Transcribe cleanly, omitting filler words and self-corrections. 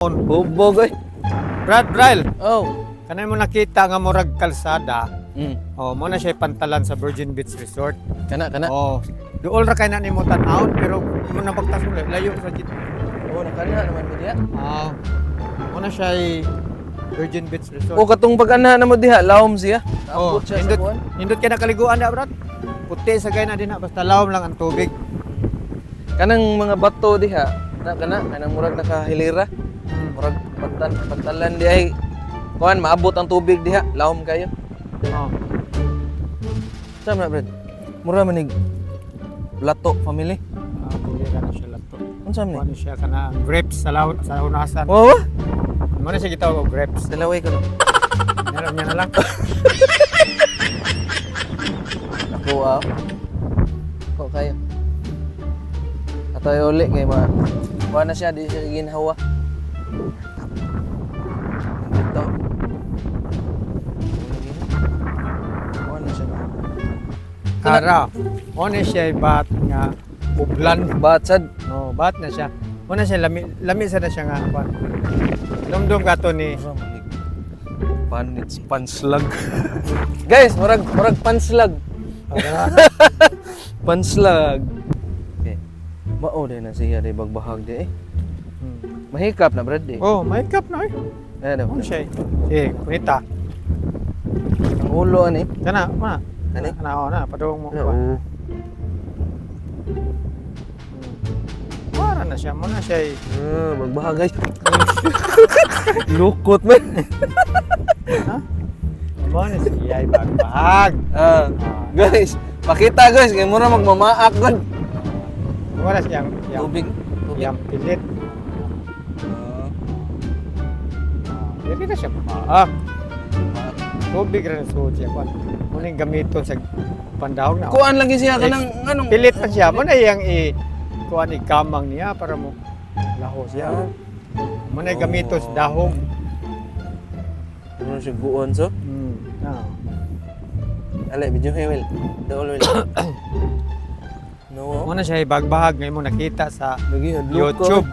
Hubog oy. Brad Braille, Oh. kanay mo nakita nga murag kalsada. Oh, mo na siya pantalan sa Virgin Beach Resort. Kana kana. Oh, duol ra kay na nimo tan-awon pero mo na pagtas mo layo sa gid. Oh, nakana naman mo diha. Ah. Mo na siya Virgin Beach Resort. O katong pag-ana na mo diha, lawom siya. Oh, Abot siya sa nindot, kuwan. nindot kay nakaliguan na, Brad. Puti sa kay na din na, basta lawom lang ang tubig. Kanang mga bato diha, na kana kanang murag nakahilira. Murag pantan pantalan di ay kuan maabot ang tubig diha, lawom kayo. Oh. Sa man, Brad? Mura manig Lato family. Ah, dili ra na siya lato. Unsa man ni? Ano siya kana ang grapes sa law sa unasan. Wow. Mo na siya gitawag og grapes. Dalaway ko no. Meron niya na lang. Ako ah. Ako kayo. Atoy uli kay ma. Kuha na siya di siya ginhawa. Dito. Kuha na siya. Ara. Mo na siya bat nga ublan. Batsad. No, bat na siya. Mo na siya lami lami sa na siya nga kwan. Dumdum ka to ni Mura manig. Panits panslag. Guys, murag murag panslag. Ara. Panslag. Okay. Mao din na siya di bagbahag di eh. Mahikap na brad eh. Oh, may cup na eh. Ano? Ano siya? Eh, kunita. Ang ulo ani. Kana, mana. Kani? Kana oh, na padung mo. Oo. Para na siya, mo na siya. Eh. Ah, magbahag guys. Lukot man. Ha? Mo na siya ay bagbahag. Ah, guys, pakita guys kay mura magmamaak gud. Mo na siya yang Tubig, tubig. yang pilit. Ah, Ah, dili na siya maak. Tubig ra na suod siya kwan. Mo na yung gamiton sa pandahog na. Kuan lagi siya kanang anong Pilit man siya. Mo na iyang i kuan ikamang niya para mo laho siya. Mo na gamiton sa dahong. Ano siya guon so? Ah. Ale, video hey Will. Dool Will. No. Mo na siya ibagbahag ngayon mo nakita sa Lagi hadlok ko. YouTube.